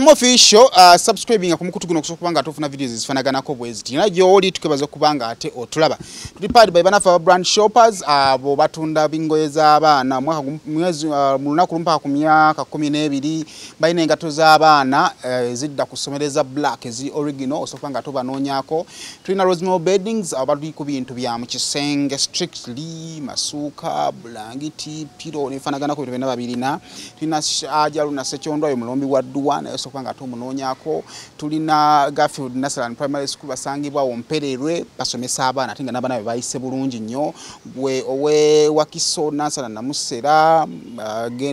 Official subscribing ku mukutu guno okusobola nga tofuna videos ezifanaganako bweziti. Na gy'oli tukebaza kubanga ate otulaba. Tuli powered by banafa brand shoppers abo batunda bingoye z'abaana mwaka mwezi mu lunaku lumpaka ku myaka 12 balina engatto z'abaana ezidda ku ssomero eza black eziri original osobola nga tobanoonyaako. Tulina Rosemary beddings abo bali ku bintu bya mu kisenge strictly masuuka, bulangiti, piro n'ebifanaganako bintu byonna babirina. Tulina Ajalu na Sekyondwa oyo mulombi wa dduwa naye osobola nga tomunoonyaako. Tulina Garfield Nasalan Primary School basangibwa awo Mpererwe basomesa abaana ate nga n'abaana be bayise bulungi nnyo. Gwe owe Wakiso Nansana Namusera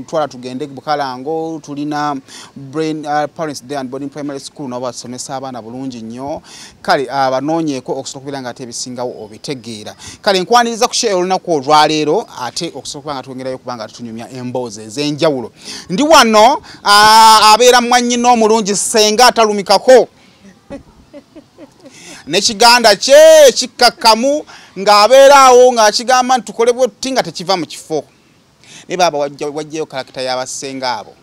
twala tugende Bukalango. Tulina Brain Parents Day and Boarding Primary School nabo basomesa abaana bulungi nnyo. Kale abanoonyeeko okusobola okubeera nga ate ebisingawo obitegeera. Kale nkwaniriza ku show olunaku olwaleero ate okusobola okuba nga twongerayo okuba nga tunyumya emboozi ez'enjawulo. Ndi wano abeera mwannyina omulungi ssenga atalumikako n'ekiganda kye kikkakkamu ng'abeera awo ng'akigamba nti tukole bwe tuti nga tekiva mu kifo. Naye baaba wajjayo character y'abassenga abo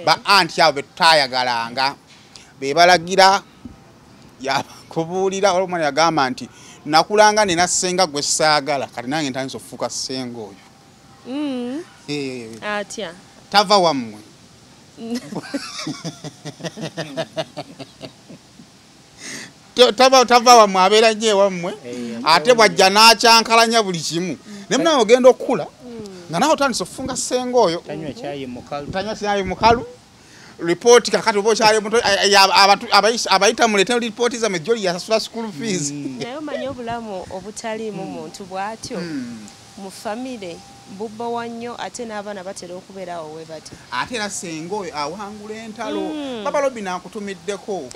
ba anti abo be tutaayagalanga be balagira yakubuulira. Waliwo omwana yagamba nti nakulanga nina ssenga gwe saagala, kati nange ntandise okufuuka ssenga oyo. Atya? Tava wammwe. Tava wammwe, abeera nnyo ewammwe ate bw'ajja n'akyankalanya buli kimu. Naye munawe ogenda okukula nga naawe otandise okufunga ssenga oyo. Tanywa kyayi mukalu. Tanywa kyayi mukalu. Ripooti kakati oba okyali muto abayita muleete ripooti zammwe gy'oli yasasula school fees. Naye omanyi obulamu obutaliimu muntu bw'atyo mu famire bubbowa nnyo ate n'abaana batera okubeera awo we batyo. Ate era ssenga oyo awangula entalo. Baba Robin akutumiddeko.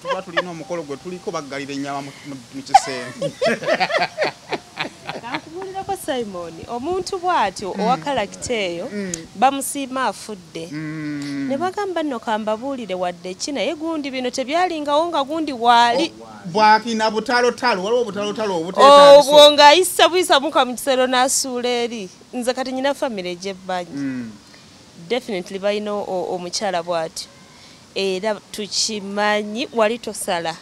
Tuba tulina omukolo gwe tuliko baggalira ennyama mu kisenge. Kankubuulirako Simon, omuntu bw'atyo owa character eyo bamusiima afudde. Ne bagamba nno kambabuulire wadde ki naye gundi bino tebyalingawo nga gundi waali. Bwakina butalotalo, waliwo obutalotalo obuteetaagisa. Obwo ng'ayisa buyisa muka mu kisero n'asuula eri. Nze kati nnyina famire gy'ebbanyi. Definitely balina omukyala bw'atyo. Era tukimanyi wali tosala.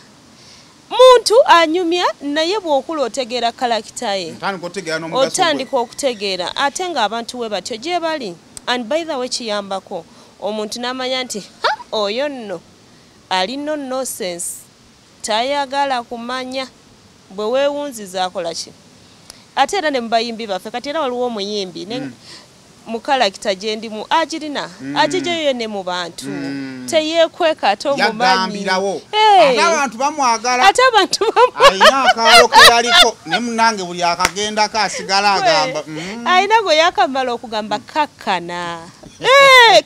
Muntu anyumya naye bw'okula otegeera character ye. Otandika okutegeera ate ng'abantu we batyo gye bali. And by the way kiyambako omuntu n'amanya nti ha oyo nno alina nonsense tayagala kumanya bwe weewunziza akola ki. Ate era ne mu bayimbi baffe kati era waliwo omuyimbi mu character gye ndimu agirina agigyeyo ne mu bantu teyeekweka ate omumanyi. Yagambirawo. Ate abantu bamwagala. Ate abantu bamwagala. Alina akaalo ke yaliko ne munnange buli akagendako asigala agamba. Alina gwe yakamala okugamba kakkana.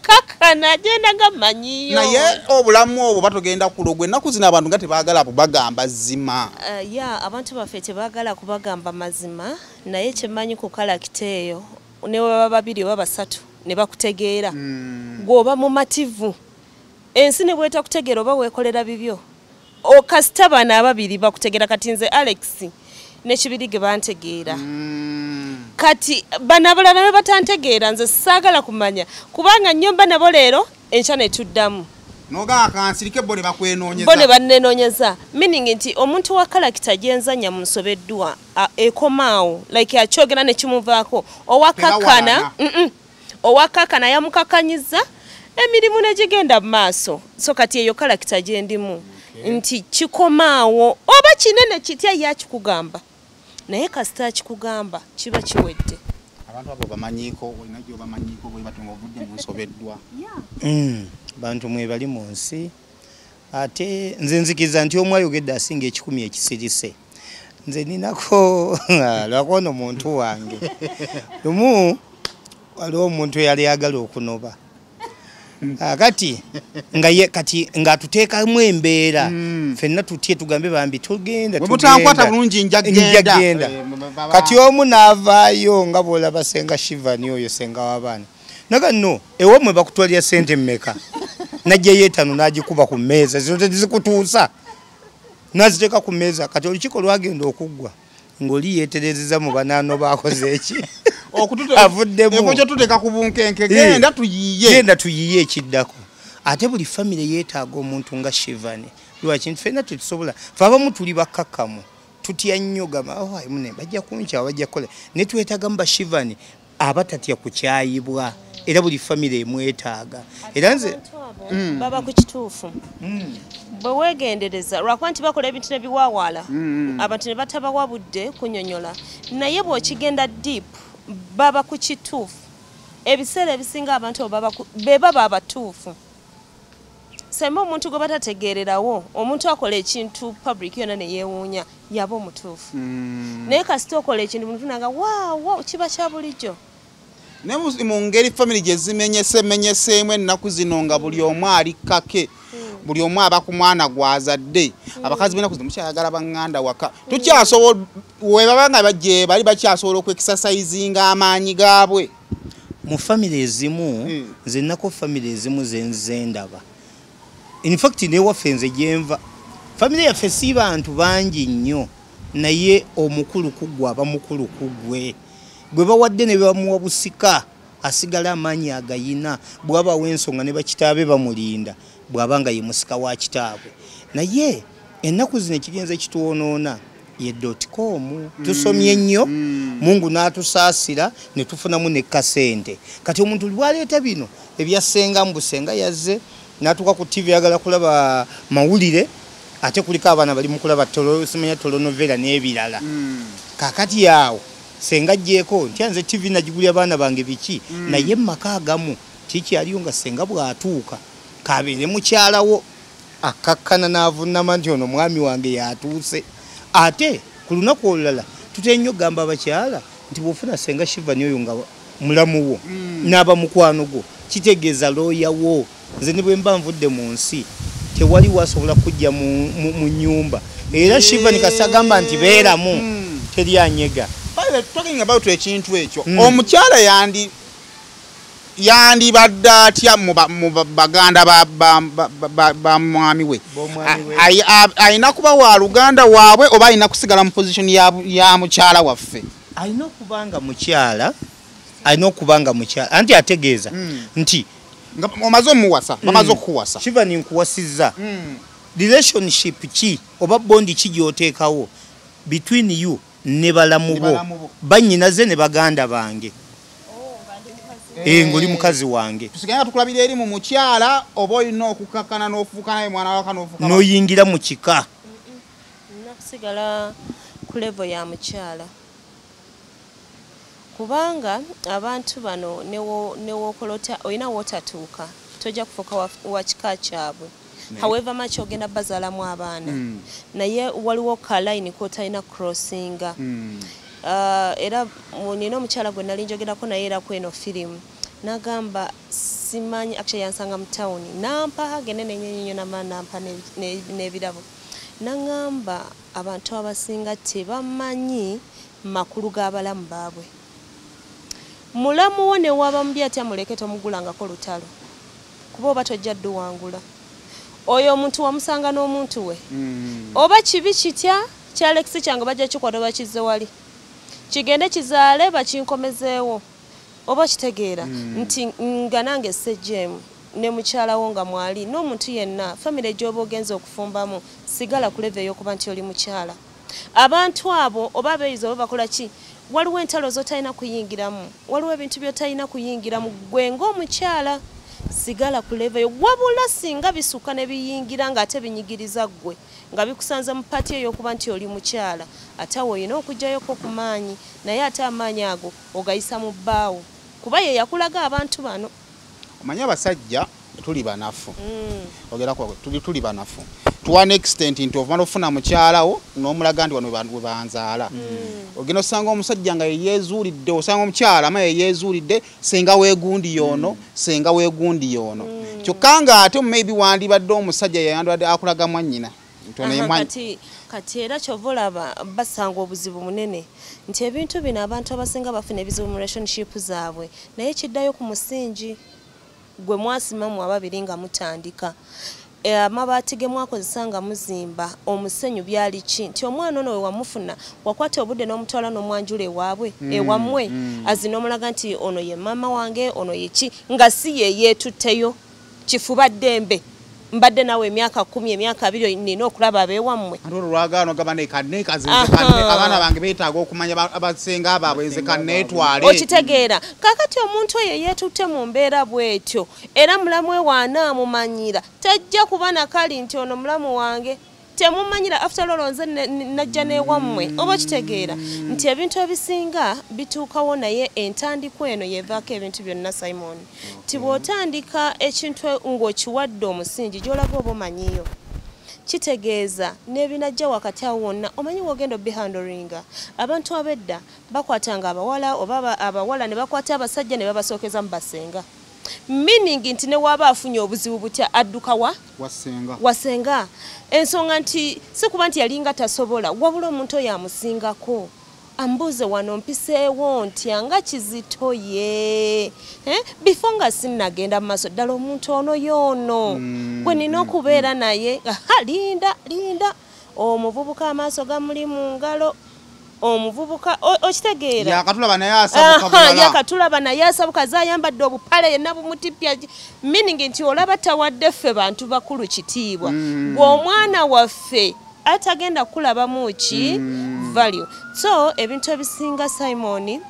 Kakkana agenda nga mmanyiyo. Naye obulamu obwo batugenda kulogwa ennaku zino abantu nga tebaagala kubagamba zima. Ya abantu baffe tebaagala kubagamba mazima naye kyemmanyi ku character eyo ne baba babiri oba basatu ne bakutegeera. Gw'oba mumativu ensi ne bwetakutegeera oba weekolera bibyo. Okasita bano ababiri bakutegeera kati nze Alex ne Kibirige bantegeera. Kati bano abalala ne batantegeera nze saagala kumanya kubanga nnyomba nabo leero enkya ne tuddamu. N'ogamba kansirike bo ne bakwenoonyeza. Bo ne bannenoonyeza. Meaning nti omuntu wa character gy'enzannya mu nsobeddwa ekomaawo like akyogera ne kimuvaako. Owakakkana owakakkana yamukakanyiza emirimu ne gigenda mu maaso. So kati eyo character gye ndimu nti kikomaawo oba kinene kitya yakikugamba naye kasita akikugamba kiba kiwedde. Abantu abo bamanyiiko olina gy'obamanyiiko bwe batyo ng'ovudde mu nsobeddwa. Bantu mwe bali mu nsi ate nze nzikiriza nti omu ayogedde asinga 10 ekisirise. Nze ninako lwako ono muntu wange. Lumu waliwo omuntu eyali ayagala okunoba. Kati nga ye kati ng'atuteekamu embeera ffenna tutye tugambe bambi tugenda Bwe mutankwata bulungi nja genda. Kati omu n'avaayo nga bw'olaba Ssenga Shivani oyo ssenga w'abaana. Naga nno ewammwe bakutwalira ssente mmeka? N'aggyayo 5 n'agikuba ku mmeeza zino tezikutuusa. N'aziteeka ku mmeeza kati olukiiko lwagenda okuggwa ng'oli yeeterezeza mu banaano baakoze eki? Avuddemu. Ekyo tuteeka ku bunkenke, genda tuyiye. Genda tuyiye ekiddako. Ate buli famire yeetaaga omuntu nga Shivani. Lwaki nti ffenna tetusobola, ffe abamu tuli bakkakkamu, tutya nnyo gamba oh mune bajja kunkyawa, bajja kukola, ne twetaagamu ba Shivani abatatya kukyayibwa, era buli famire emwetaaga. Era nze baba ku kituufu bwe weegendereza, lwakuba nti bakola ebintu ne biwaawaala, abantu ne batabawa budde kunnyonnyola, naye bw'okigenda deep baba ku kituufu. Ebiseera ebisinga abantu abo be baba abatuufu. Semba omuntu gwe batategeererawo, omuntu akola ekintu public yonna ne yeewuunya, yaba omutuufu. Naye kasita okola ekintu muntu nanga waawo kiba kya bulijjo. Ne mu ngeri family gye zimenyesemenyeseemu ennaku zino nga buli omu ali kake, buli omu aba ku mwana gw'azadde. Abakazi b'ennaku zino mukyayagala baŋŋanda waka, tukyasobola we baba nga bajje bali bakyasobola okwexercisinga amaanyi gaabwe. Mu family ezimu, nze nnako family ezimu ze nze ndaba. In fact newaffe nze gyenva, family yaffe si bantu bangi nnyo, naye omukulu kuggwe aba mukulu kuggwe. Gwe bawadde ne bamuwa busika, asigala amaanyi agayina, bw'abawa ensonga ne bakitaabe bamulinda, bw'aba nga ye musika wa kitaabwe. Naye ennaku zino ekigenze kitwonoona ye .com. Tusomye nnyo, Mungu n'atusaasira ne tufunamu ne kasente. Kati omuntu lwaleeta bino ebya ssenga, mbu ssenga yazze n'atuuka ku TV ayagala kulaba mawulire, ate kuliko abaana bali mu kulaba simanya telenovela n'ebirala. Kaakati awo ssenga aggyeeko nti nze TV nagigulira abaana bange biki, naye mu maka agamu kikyaliyo nga ssenga bw'atuuka kabeere mukyalawo akkakkana n'avunnama nti ono mwami wange y'atuuse. Ate ku lunaku olulala tutera nnyo okugamba abakyala nti bw'ofuna ssenga Shivani oyo nga mulamu wo n'aba mukwano gwo, kitegeeza looya wo. Nze ne bwe mba nvudde mu nsi tewali wasobola kujja mu nnyumba. Era Shivani kasita agamba nti beeramu, teri anyega. By the way, talking about ekintu ekyo, omukyala yandibadde atya mu baganda ba mwami we? Alina kuba wa luganda waabwe oba alina kusigala mu position ya mukyala waffe? Alina okuba nga mukyala, alina okuba nga mukyala, anti ategeeza nti nga omaze omuwasa, bamaze okukuwasa. Shivani nkuwasizza. Relationship ki oba bondi ki gy'oteekawo between you ne balamu bo, bannyinaze ne baganda bange? Ng'oli mukazi wange. Tusigale nga tukulabira eri mu mukyala oba olina okukakkana n'ofuuka naye mwana waka n'ofuuka n'oyingira mu kika? Nina kusigala ku level ya mukyala, kubanga abantu bano newookolota olina wootatuuka tojja kufuuka wa kika kyabwe. However much ogenda bazaalamu abaana, naye waliwo ka line k'otalina crossinga. Era nina omukyala gwe nali njogerako naye era kweno firimu, n'agamba simanyi, actually yansanga mu tawuni, nampa agende nenyenyenyo namala nampa n'ebirabo, n'aŋŋamba abantu abasinga tebamanyi makulu g'abalamu baabwe. Mulamu wo ne waba mubi atya muleke, tomugulangako lutalo, kuba oba tojja dduwangula. Oyo omuntu wamusanga n'omuntu we, oba kibi kitya kya Alex kyange bajja kikwata bakizze wali, kigende kizaale bakinkomezeewo, oba kitegeera nti nga nange sejjeemu ne mukyalawo nga mwali n'omuntu yenna. Famire gy'oba ogenza okufumbamu, sigala ku level ey'okuba nti oli mukyala. Abantu abo oba abeeyiza oba bakola ki, waliwo entalo z'otalina kuyingiramu, waliwo ebintu by'otalina kuyingiramu gwe ng'omukyala. Sigala ku level yo. Wabula singa bisukka ne biyingira ng'ate binyigiriza ggwe, nga bikusanze mu pati ey'okuba nti oli mukyala, ate awo olina okuggyayoko ku maanyi, naye ate amaanyi ago ogayisa mu bbaawo, kuba ye yakulaga abantu bano. Omanyi abasajja tuli banafu, ogera tuli banafu to one extent nti ovumala ofuna mukyalawo n'omulaga nti wano we banzaala. Ogenda osanga omusajja nga yeyeezuulidde, osanga omukyala ama yeyeezuulidde senga weegundi yoono, senga weegundi yoono, kyokka ng'ate maybe wandibadde omusajja yeyandibadde akulaga mwannyina. Kati era kyova olaba basanga obuzibu munene nti ebintu bino abantu abasinga bafuna ebizibu mu relationship zaabwe, naye kiddayo ku musingi gwe mwasimamu ababiri nga mutandika. Amabaati ge mwakozesa nga muzimba, omusenyu byali ki, nti omwana ono we wamufuna wakwata obudde n'omutwala n'omwanjula ewaabwe, ewammwe, azi n'omulaga nti ono ye maama wange, ono ye ki, nga si ye yeetutteyo. Kifuba ddembe mbadde nawe emyaka 10 emyaka 2 nina okulaba abeewammwe. Abaana bange beetaaga okumanya abasenga baabwe nze kanneetwale. Okitegeera. Kaakati omuntu oyo yeetutte mu mbeera bw'etyo era mulamu we w'anaamumanyira tajja kuba nakali nti ono mulamu wange temumanyira, after all nze najja n'ewammwe. Oba okitegeera nti ebintu ebisinga bituukawo, naye entandikwa eno yevaako ebintu byonna. Simon, nti bw'otandika ekintu ng'okiwadde omusingi gy'olaga oba omanyiyo, kitegeeza n'ebinajja wakati awo wonna omanyi wogenda obihandlinga. Abantu ab'edda bakwatanga abawala oba abawala ne bakwata abasajja ne babasookeza mu basenga, meaning nti ne waaba afunye obuzibu butya adduka wa wasenga. Wasenga. Ensonga nti si kuba nti yalinga tasobola, wabula omuntu oyo amusingako ambuuze wano mpiseewo ntya nga kizito ye before nga sinnagenda mu maaso ddala omuntu ono yoono gwe nina okubeera naye. Aha, linda linda, omuvubuka amaaso gamuli mu ngalo, omuvubuka okitegeera yakatulaba naye asabuka bulala. Yakatulaba naye asabuka, zayambadde obupale yenna bumutipya, meaning nti olaba tawadde ffe bantu bakulu kitiibwa. Gwe omwana waffe atagenda kulabamu ki value. So ebintu ebisinga, Simon,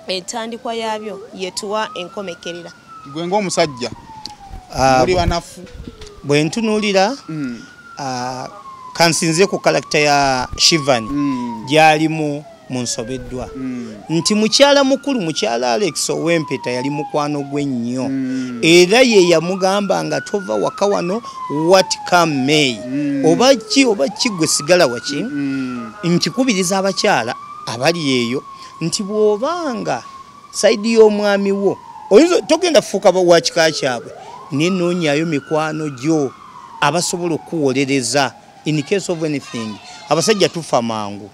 entandikwa yaabyo yetuwa enkomekerera. Gwe ng'omusajja muli banafu? Bwe ntunuulira, kansinze ku character ya Shivani gyalimu mu Nsobeddwa, nti mukyala mukulu, mukyala Alex Owempeta, yali mukwano gwe nnyo era ye yamugamba nga tova waka wano, what come may, oba ki oba ki, gwe sigala waki. Nkikubiriza abakyala abali eyo nti bw'obanga side y'omwami wo oyinza togenda kufuuka wa kika kyabwe, nenoonyayo mikwano gyo abasobola okukuwolereza in case of anything. Abasajja tufa mangu,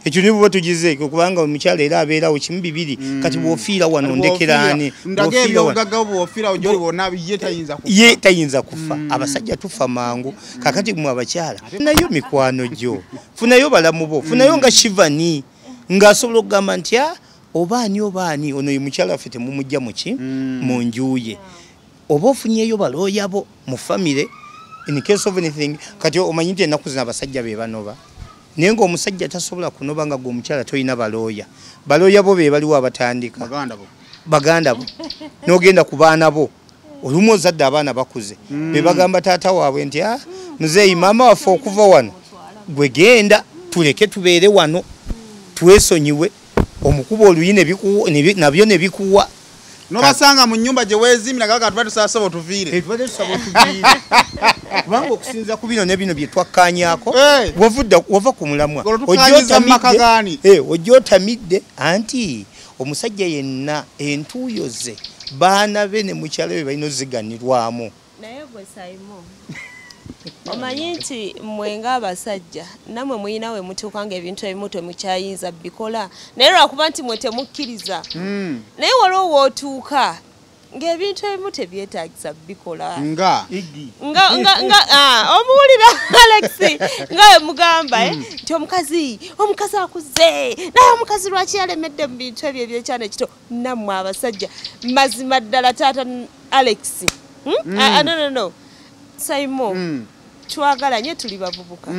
ekyo ne bwe tugizeeko, kubanga omukyala era abeerawo kimu bibiri. Kati bw'ofiira wano ndekeraani? Ndaga Bw'ofiira wano- ebyobugagga, bw'ofiira gyoli wonna ye tayinza kufa. Ye tayinza kufa. Abasajja tufa mangu. Kakati mwe abakyala, funayo mikwano gyo, funayo balamu bo, funayo nga Shivani ng'asobola okugamba nti "Ah, oba ani oba ani, ono ye mukyala waffe, temumujja muki mu nju ye." Oba ofunyeyo balooya bo mu famire in case of anything. Kati omanyi nti ennaku zino abasajja be banoba, naye ng'omusajja tasobola kunoba nga gwe omukyala tolina balooya. Balooya bo be baliwo abatandika baganda bo, baganda bo, n'ogenda ku baana bo. Olumu ozadde abaana bakuze, be bagamba taata waabwe nti ah, muzeeyi, maama waffe okuva wano, gwe genda tuleke tubeere wano twesonyiwe. Omukuba oluyi nabyo ne bikuwa. Nobasanga mu nyumba gye weezimbira nga tuba tusaba otuviire. Tubadde tusaba otuviire kubanga okusinza ku bino ne bino bye twakkaanyaako, wava ku mulamwa. Olwo tukkaanyiza mu maka gaani? Ojja otamidde. Anti omusajja yenna entuuyo ze baana be ne mukyala be balina oziganirwamu. Naye gwe Simon, omanyi nti mmwe ng'abasajja nammwe muyina we mutuuka nga ebintu ebimu temukyayinza bikola, naye lwakuba nti mwe temukkiriza. Naye waliwo wootuuka ng'ebintu ebimu tebyetaagisa bikola. Nga nga nga nga omuwulira Alex nga we mugamba nti omukazi akuze, naye omukazi lwaki yalemedde mu bintu ebyo ebyekyana ekito? Nammwe abasajja, mazima ddala taata Alex, Ah, no, no, no, Simon, twagala nye, tuli bavubuka,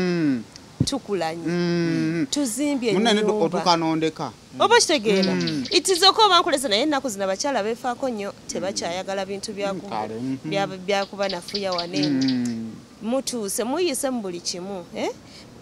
tukulanye, tuzimbye Munne ennyumba. Otuuka n'ondeka. Oba kitegeera itizoka oba nkulesa, naye ennaku zino abakyala beefaako nnyo, tebakyayagala bintu Kale, byakuba nafuya waneeno. Mutuuse muyise mu buli kimu, eh?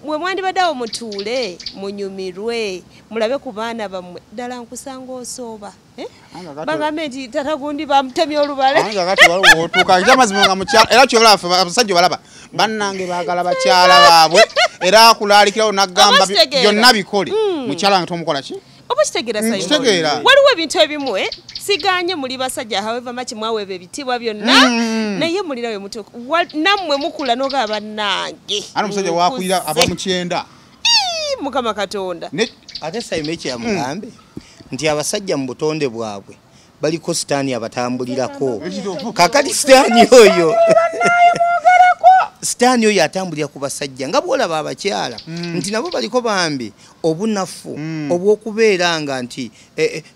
Mwe mwandibadde awo mutuule munyumirwe mulabe ku baana bammwe. Ddala nkusanga osooba, eh? Anga kati- Bagambe nti tata gundi bamutemye olubale. Anga kati waliwo otuuka ekyamazima nga mukyala era kyobalaba ffe abasajja balaba bannange baagala bakyala baabwe, era akulaalikirawo n'agamba Oba kitegeera. byonna bikole, mukyala wange tomukola ki? Oba kitegeera, Simon? Kitegeera. Waliwo ebintu ebimu, eh? Siganye muli basajja, however much mwaweebwa ebitiibwa byonna, naye mulira we mutuuka. Nammwe mukula n'ogaba bannange Ani omusajja wakulira ava mu kyenda. Ii, Mukama Katonda. Ate Saima ekyamugambe nti abasajja mu butonde bwabwe baliko sitaani abatambulirako. Kakati sitaani oyo atambulira ku basajja nga bwolaba abakyala nti nabo baliko bambi obunafu obw'okubeera nga nti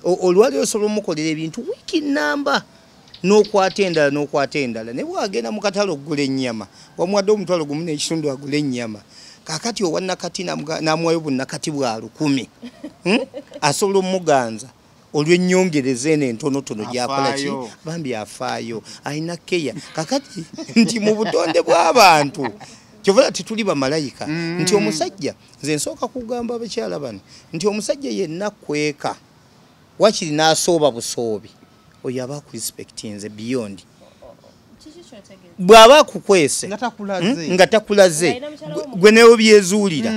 olwali osobola omukolera ebintu wiiki namba. N'okwata endala n'okwata endala, naye bwagenda mu katale okugula ennyama, wamuwadde 1.5 agule ennyama, kakati owa nakati n'amuwayo bunnakati bwa 1000, asobola omuganza olw'ennyongereza eno entonotono gy'akola ki, bambi afaayo, alina keya. Kakati nti mu butonde bw'abantu kyova tetuli bamalayika, nti omusajja, nze nsooka kugamba abakyala bano nti omusajja yenna kweka wakiri n'asooba busoobi, oyo aba akurespectinze beyond. Bw'aba akukwese nga takulaze gwe newe byezuulira,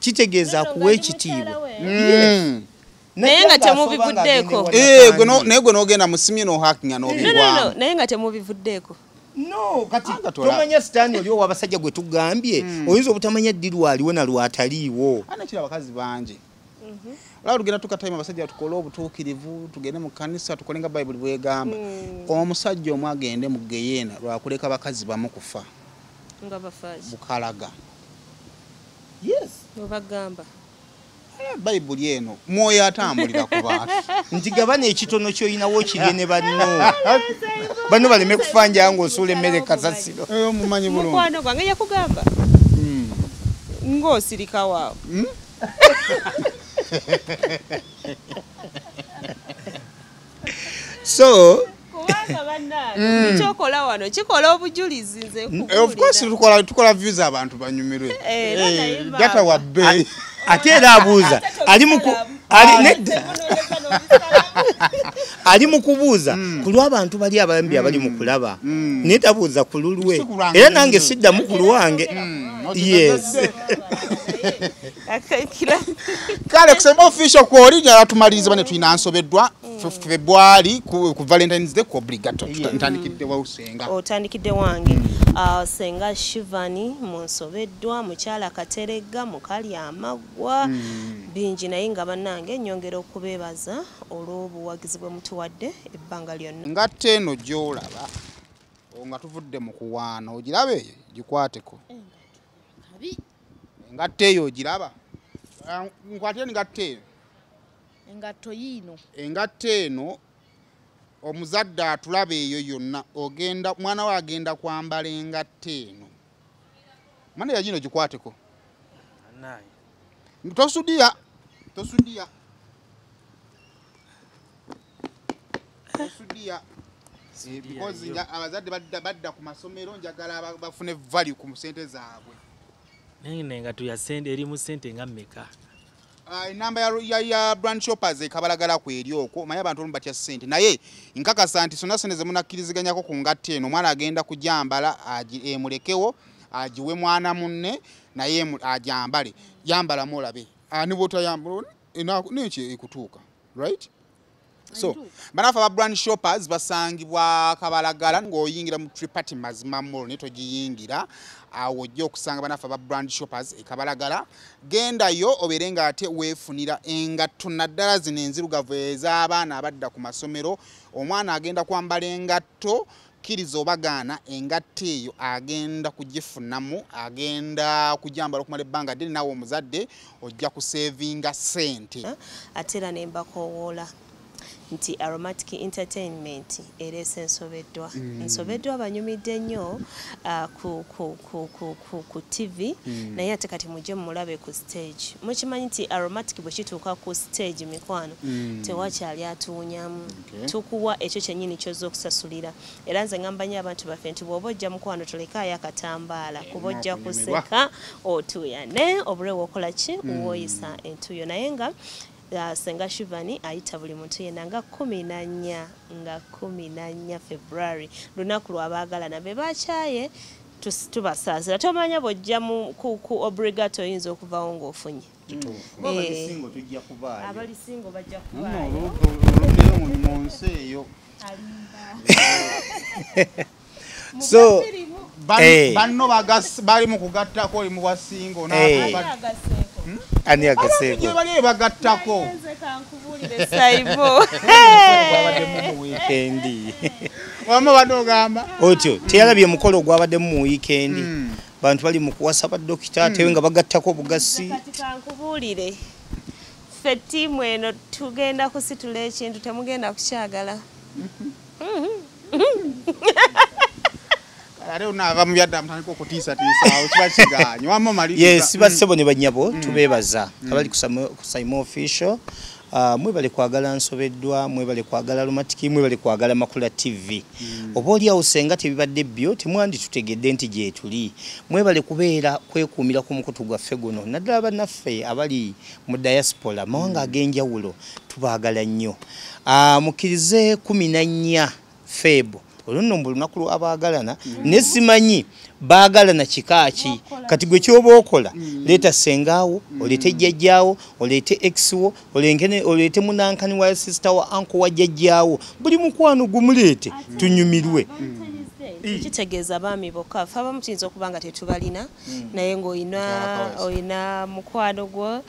kitegeeza akuwa ekitiibwa. Naye nga temubivuddeeko. Naye gwe n'ogenda musimye n'ohakinga n'obigwamu. Naye nga temubivuddeeko. No, kati tomanya sitaani oli ow'abasajja gwe tugambye, oyinza obutamanya ddi lwaliwo na lwataliiwo. Ana kiri abakazi bangi. Olaba tugenda tuka time abasajja tukole obutuukirivu, tugende mu kkanisa tukole nga Bayibuli bw'egamba. Omusajja omu agende mu ggeyeena lwakuleka bakazi bamu kufa. Nga bafaaki. Bukalaga. Yes. Obagamba. Bayibuli eno mwoyo atambulira ku bantu. Nti gabana ekitono ky'olinawo kirye ne banno. Banno baleme kufa njala ng'osuula emmere kasasiro. Omumanyi bulungi. Mukwano gwange yakugamba. Ng'osirika waawo. So kubanga bannange kyokola wano kikola obujulizi nze nkubuulira. Of course tukola views abantu banyumirwe. Data wa bbeeyi. Ate era abuuza ali mu kubuuza ku lw'abantu bali abayambi abali mu kulaba, naye tabuuza ku lulwe, era nange siddamu ku lwange. Yes. Kale kusema official ku original tumaliriza bane tulina nsobeddwa February ku Valentine's Day ku obligato. Ntandikidde wa usenga. Otandikidde wange. Senga Shivani munsobeddwa, mukyala Kateregga, mukali amaggwa bingi, naye nga bannange nnyongera okubeebaza olw'obuwagizi bwe mutuwadde ebbanga lyonna. Ngatte eno gy'olaba nga tuvudde mu kuwaana, ogiraba eyo gikwateko. Engatto eyo ogiraba? Nkwatire engatto eyo. Engatto yiino. Engatto eno omuzadde atulaba eyo yonna, ogenda mwana we agenda kwambala engatto eno. Mwana yagino gikwateko. Tosudiya, tosudiya. Tosudiya. Because abazadde badda ku masomero, njagala bafune value ku ssente zaabwe. Naye engatto ya ssente eri mu ssente nga mmeka? Enamba ya brand shoppers ekabalagala ku eri okwo, omanyi abantu olumu batya ssente, naye nkakasa nti sonna ssente ze munakkiriziganyako ku ngatto eno, omwana agenda kujambala emulekewo agiwe mwana munne naye ajambale. Yambalamu olabe ne bw'otayambala neki ekutuuka, right? So banafe aba brand shoppers basangibwa Kabalagala ng'oyingira mu Tripati Mazima Mall naye togiyingira, awo ojja okusanga banafe aba brand shoppers e Kabalagala. Gendayo obeere ng'ate weefunira engatto naddala zino enzirugavu ez'abaana abadda ku masomero. Omwana agenda kwambala engatto, kkiriza obagaana, engatto eyo agenda kugifunamu, agenda kujambala okumala ebbanga ddene, naawe omuzadde ojja kusevinga ssente. Ate era ne mbakoowoola nti Aromatic Entertainment ereese nsobeddwa. Nsobeddwa abanyumidde nnyo ku TV, naye ate kati mujje mumulabe ku stage. Mukimanyi nti Aromatic bwe kituuka ku stage mikwano, tewakyali atuwunyamu. Tukuwa ekyo kyennyini ky'ozza okusasulira. Era nze ngamba nnyo abantu baffe nti bw'oba ojja mukwano tolekaayo akatambaala, kuba ojja kuseka otuuyane, obule w'okola ki, w'oyisa entuuyo. Naye nga Senga Shivani ayita buli muntu yenna nga 14 nga 14 February, lunaku lw'abaagalana be bakyaye tubasaasira. Tomanya bw'ojja ku obligato oyinza okuvawo ng'ofunye. Abali single bajja kubaayo. Mu nsi eyo. So banno bali mu kugattako, oli mu wa single Ani agaseeko? Bali bagattako. Saibo. Gwabaddemu mu weekend. Wamma banogamba. Otyo teyalabye omukolo gwabaddemu mu weekend. Bantu bali mu kuwasa badokita ate nga bagattako obugasi. Kati kankubuulire. Ffe ttiimu eno tugenda kusitula ekintu temugenda kukyagala. Ate onaava mu byadda mutandika okutiisatiisa awo kiba kigaanyi. Wamma maliriza. Yes, bassebo ne bannyabo tubeebaza abali ku Saimo Official. Mwebale kwagala Nsobeddwa, mwebale kwagala Aromatic, mwebale kwagala Makula TV. Oba oli awo senga tebibadde byo temwanditutegedde nti gye tuli. Mwebale kubeera kwekuumira ku mukutu gwaffe guno, naddala bannaffe abali mu diaspora, mawanga ag'enjawulo, tubaagala nnyo. Mukkirize 14 Feb, olwo nno mbu lunaku lw'abaagalana, ne simanyi baagalana kika ki. Kati gwe ky'oba okola, leeta ssengaawo, oleete jjajjaawo, oleete ex wo, oleete munankani wa sister wa uncle wa jjajjaawo, buli mukwano gumuleete tunyumirwe. Kitegeeza abaami bokka, ffe abamu tuyinza okuba nga tetubalina, naye ng'olina olina mukwano gwo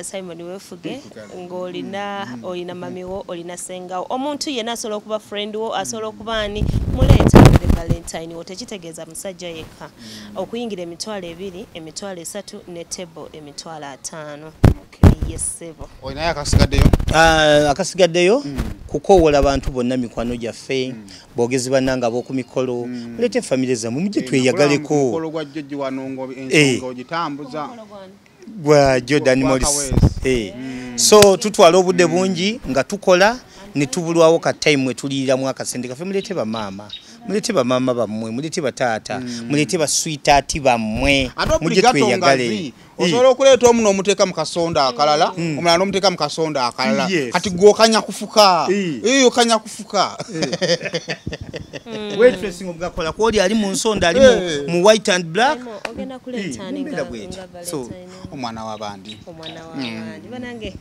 Simon Wefuge, ng'olina olina mami wo, olina ssengawo, omuntu yenna asobola okuba friend wo, asobola okuba ani, muleeta the Valentine wo. Tekitegeeza musajja yekka. Okuyingira 20,000, 30,000 ne table 50,000. Yes, ssebo. Olinayo akasigaddeyo? Akasigaddeyo kukoowola abantu bonna, mikwano gyaffe, boogezi bannange ab'oku mikolo, muleete famire zammwe mujje tweyagaleko. Omukolo gwa Jjojji wano ensonga ogitambuza. Gwa Jordan Gwa Morris. Kaweesi. So tutwala obudde bungi nga tukola ne tubulwawo ka time we tuliiramu akasente kaffe. Muleete bamaama, muleete bamaama bammwe, muleete bataata, muleete basweetheart bammwe, Ate mujje obligato tweyagale. ngazi osobola okuleeta omu n'omuteeka mu kasonda akalala, omulala n'omuteeka mu kasonda akalala. Kati gwe okanya kufuka. Okanya kufuka. Waitressing obugakola kwoli ali mu nsonda, ali mu white and black. Simon, ogenda kuleeta ani Mbeera bw'etyo. nga So, Valentine? Omwana w'abandi. Omwana w'abandi banange.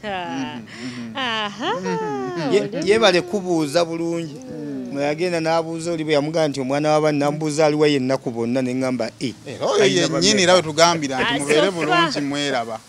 Aha. Yeebale kubuuza bulungi. Mweyagenda n'abuuza oli bwe yamugamba nti omwana w'abandi, n'amubuuza aliwa yennaku bonna, ne ŋŋamba, Era oyo yennyini era we tugambira nti mubeere Asofa. bulungi mweraba.